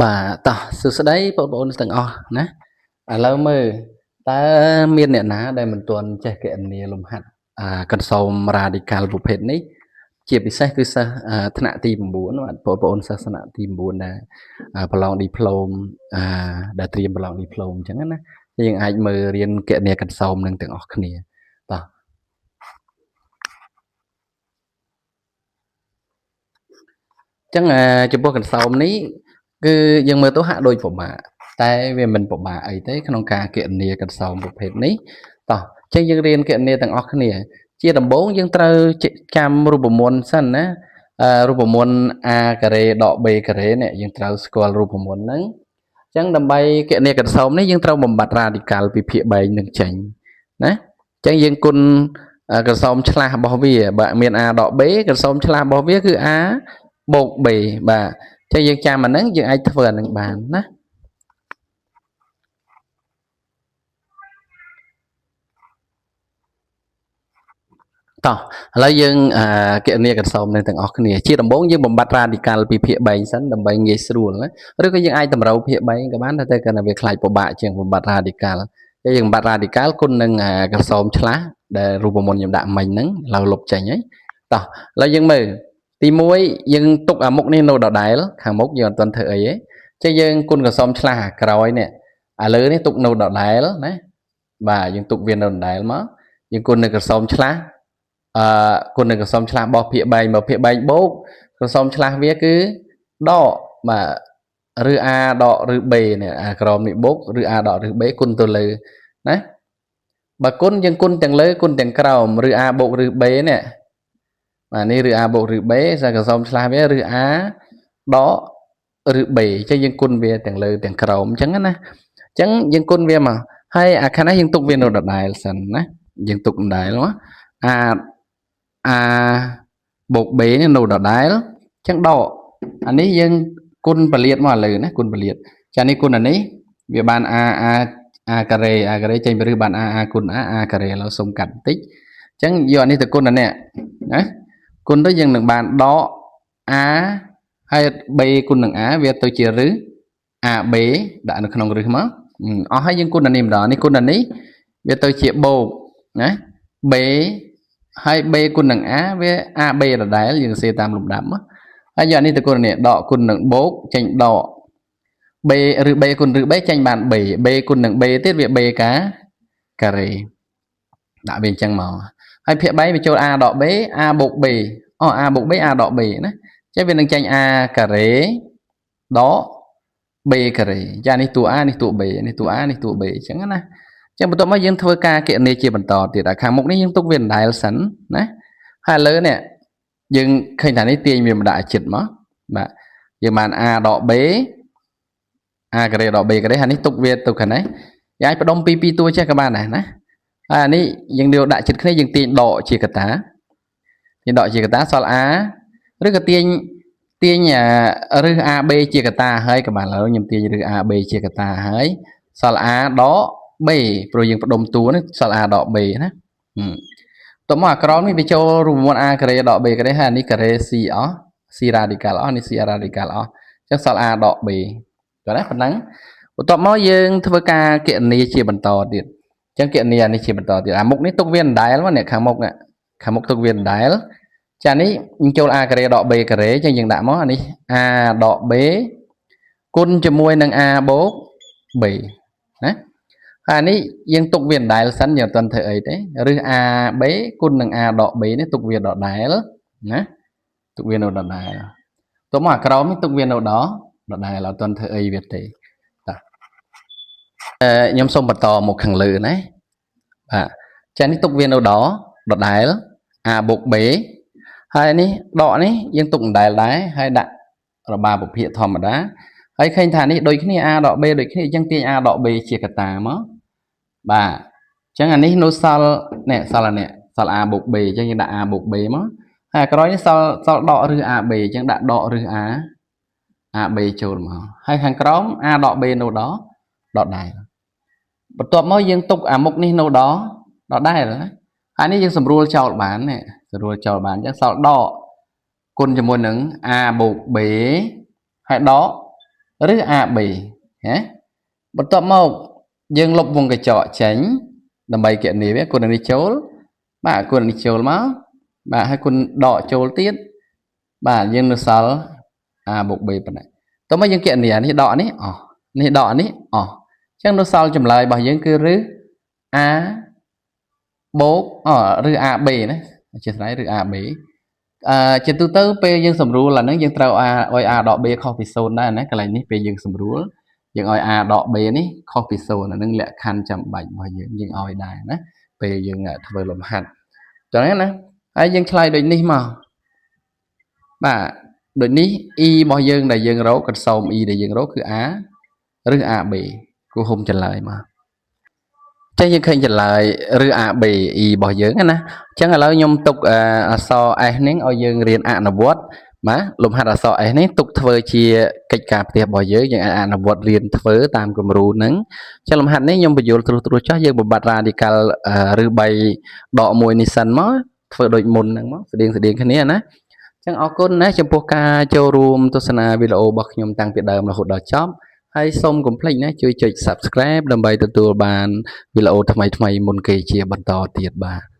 បាទតោះសួស្តីបងប្អូនទាំងអស់ណាឥឡូវមើលតើមានអ្នកណាដែលមិនទាន់ចេះគណនាលំហាត់កន្សោមរ៉ាឌីកាល់ប្រភេទនេះជាពិសេសគឺសិស្សថ្នាក់ទី9បាទបងប្អូនសិស្សថ្នាក់ទី9ដែលប្រឡងឌីប្លូមដែលត្រៀមប្រឡងឌីប្លូមអញ្ចឹងណាយើងអាចមើលរៀនគណនាកន្សោមនឹងទាំងអស់គ្នាតោះអញ្ចឹងចំពោះកន្សោមនេះគឺយើងមើលទៅហាក់ដូចពិបាកតែវាមិនពិបាកអីទេក្នុងការគណនាកន្សោមប្រភេទនេះតោះអញ្ចឹងយើងរៀនគណនាទាំងអស់គ្នាជាដំបូងយើងត្រូវចាំរូបមន្តសិនណារូបមន្ត a ការ៉េដក b ការ៉េនេះយើងត្រូវស្គាល់រូបមន្តហ្នឹងអញ្ចឹងដើម្បីគណនាកន្សោមនេះយើងត្រូវបំបត្តិរ៉ាឌីកាល់ពីភាគបែងនឹងចេញណាអញ្ចឹងយើងគុណកន្សោមឆ្លាស់របស់វាបើមាន a ដក b កន្សោមឆ្លាស់របស់វាគឺ a បូក b បាទចឹងយើងចាំអាហ្នឹងយើងអាចធ្វើអាហ្នឹងបានណាតោះឥឡូវយើងគណនាកន្សោមនឹងទាំងអស់គ្នាជាដំបូងយើងបំបត្តិរ៉ាឌីកាល់ពីភាគបែងសិនដើម្បីងាយស្រួលណាឬក៏យើងអាចតម្រូវភាគបែងក៏បានតែគាត់ថាវាខ្លាចពិបាកជាងបំបត្តិរ៉ាឌីកាល់តែយើងបំបត្តិរ៉ាឌីកាល់គុណនឹងកន្សោមឆ្លាស់ដែលរូបមន្តខ្ញុំដាក់មិញហ្នឹងឥឡូវលុបចេញហើយតោះឥឡូវយើងមើលទី1យើងទុកអាមុខនេះនៅដដែលខាងមុខយើងអត់ទាន់ធ្វើអីទេចឹងយើងគុណកន្សោមឆ្លាស់អាក្រោយនេះអាលើនេះទុកនៅដដែលណាបាទយើងទុកវានៅដដែលមកយើងគុណនឹងកន្សោមឆ្លាស់គុណនឹងកន្សោមឆ្លាស់របស់ភាគបែងមកភាគបែងបូកកន្សោមឆ្លាស់វាគឺដកបាទឬ a ដកឬ b នេះអាក្រោមនេះបូកឬ a ដកឬ b គុណទៅលើណាបើគុណយើងគុណទាំងលើគុណទាំងក្រោមឬ a បូកឬ b នេះបាទនេះឬ a បូកឬ b សារកន្សោមឆ្លាស់វាឬ a ដកឬ b អញ្ចឹងយើងគុណវាទាំងលើទាំងក្រោមអញ្ចឹងណាអញ្ចឹងយើងគុណវាមកហើយអាខាងនេះយើងទុកវានៅដដែលសិនណាយើងទុកដដែលមក a បូក b នេះនៅដដែលអញ្ចឹងដកអានេះយើងគុណពលាតមកឥឡូវណាគុណពលាតចានេះគុណអានេះវាបាន a a a ការ៉េ a ការ៉េចេញពីឬបាន a a គុណ a a ការ៉េឥឡូវសុំកាត់បន្តិចអញ្ចឹងយកអានេះទៅគុណអានេះណាគុណទៅយើងនឹងបានដក a ហើយ b គុណនឹង a វាទៅជាឬ ab ដាក់នៅក្នុងរឹសមកអស់ហើយយើងគុណអានេះម្ដងនេះគុណអានេះវាទៅជាបូកណា b ហើយ b គុណនឹង a វា ab ដដែលយើងសេតាមលំដាប់មកហើយយកអានេះទៅគុណនេះដកគុណនឹងបូកចេញដក b ឬ b គុណឬ b ចេញបាន b b គុណនឹង b ទៀតវា b ការ៉េដាក់វាអញ្ចឹងមកហើយភាគបែងវាចូល a ដក b a បូក b អូ a បូក b a ដក b ណាចឹងវានឹងចេញ a ការ៉េដក b ការ៉េចានេះតួ a នេះតួ b នេះតួ a នេះតួ b អញ្ចឹងណាចឹងបន្ទាប់មកយើងធ្វើការគណនាជាបន្តទៀតអាខាងមុខនេះយើងទុកវាដដែលសិនណាហើយឥឡូវនេះយើងឃើញថានេះទាញវាមកដាក់ចិត្តមកបាទយើងបាន a ដក b a ការ៉េដក b ការ៉េហើយនេះទុកវាទៅខាងនេះយើងអាចផ្ដុំពីពីរតួចេះក៏បានដែរណាហើយអានេះយើងយកដាក់ចិត្តគ្នាយើងទាញដកជាកតាទាញដកជាកតាសល់ a ឬក៏ទាញឬ AB ជាកតាហើយក៏បានឡើយខ្ញុំទាញឬ AB ជាកតាហើយសល់ A ដក B ព្រោះយើងផ្ដុំតួនេះសល់ A ដក B ណាតមកអាក្រមនេះវាចូលរូបមន្ត A ការ៉េដក B ការ៉េហើយអានេះការ៉េ C អស់ C radical អស់នេះ C radical អស់អញ្ចឹងសល់ A ដក B តោះណាប៉ុណ្ណឹងបន្ទាប់មកយើងធ្វើការគណនាជាបន្តទៀតអញ្ចឹងគណនាអានេះជាបន្តទៀតអាមុខនេះទុកវាដដែលមកនេះខាងមុខខាងមុខទុកវាដដែលចានេះយើងចូល a ការ៉េដក b ការ៉េអញ្ចឹងយើងដាក់មកអានេះ a ដក b គុណជាមួយនឹង a បូក b ណាហើយនេះយើងទុកវាដដែលសិនយើងអត់ទាន់ធ្វើអីទេឬ a b គុណនឹង a ដក b នេះទុកវាដដែលណាទុកវានៅដដែលទោះមកអាក្រោមនេះទុកវានៅដដែលអត់ទាន់ធ្វើអីវាទេតាខ្ញុំសូមបន្តមកខាងលើណាបាទចានេះទុកវានៅដដែល a បូក b ហើយនេះដកនេះយើងទុកដដែលដែរហើយដាក់របាពភាកធម្មតាហើយឃើញថានេះដូចគ្នា a ដក b ដូចគ្នាអញ្ចឹងទាញ a ដក b ជាកតាមកបាទអញ្ចឹងអានេះនៅសល់នេះសល់អានេះសល់ a បូក b អញ្ចឹងយើងដាក់ a បូក b មកហើយក្រោយនេះសល់ដកឬ ab អញ្ចឹងដាក់ដកឬ a ab ចូលមកហើយខាងក្រោម a ដក b នៅដដែលបន្ទាប់មកយើងទុកអាមុខនេះនៅដដែលណាហើយនេះយើងសម្រួលចោលបាននេះសម្រួលចោលបានអញ្ចឹងសល់ដកគុណជាមួយនឹង a បូក b ហើយដក ឬ AB ណាបន្ទាប់មកយើងលុបវងកញ្ចក់ចេញដើម្បីគណនាវាគុណនេះចូលបាទគុណនេះចូលមកបាទហើយគុណដកចូលទៀតបាទយើងនៅសល់ a បូក b ប៉ុណ្ណេះតោះមកយើងគណនានេះដកនេះអស់នេះដកនេះអស់អញ្ចឹងនៅសល់ចម្លើយរបស់យើងគឺឬ a បូកអឬ AB ណាអធិស្ឋានឬ AB អឺជាទូទៅពេលយើងសម្រួលអាហ្នឹងយើងត្រូវឲ្យ a ដក b ខុសពី0ដែរណាកន្លែងនេះពេលយើងសម្រួលយើងឲ្យ a ដក b នេះខុសពី0អាហ្នឹងលក្ខខណ្ឌចាំបាច់របស់យើងយើងឲ្យដែរណាពេលយើងធ្វើលំហាត់ចឹងណាហើយយើងឆ្លើយដូចនេះមកបាទដូចនេះ e របស់យើងដែលយើងរកកន្សោម e ដែលយើងរកគឺ a ឬ AB គូហុំចម្លើយមកចេះយើងឃើញចម្លើយឬ AB e របស់យើងណាអញ្ចឹងឥឡូវខ្ញុំទុកអក្សរ S នេះឲ្យយើងរៀនអនុវត្តបាទលំហាត់អក្សរ S នេះទុកធ្វើជាកិច្ចការផ្ទះរបស់យើងយើងអាចអនុវត្តរៀនធ្វើតាមគំរូហ្នឹងចឹងលំហាត់នេះខ្ញុំបញ្យល់ត្រួសត្រាសចោះយើងបំបត្តិ radical ឬ3ដក1នេះសិនមកធ្វើដូចមុនហ្នឹងមកស្តៀងស្តៀងគ្នាណាចឹងអរគុណណាចំពោះការចូលរួមទស្សនាវីដេអូរបស់ខ្ញុំតាំងពីដើមរហូតដល់ចប់ហើយសូមកុំភ្លេចណាជួយចុច Subscribe ដើម្បីទទួលបានវីដេអូថ្មីៗមុនគេជាបន្តទៀតបាទ។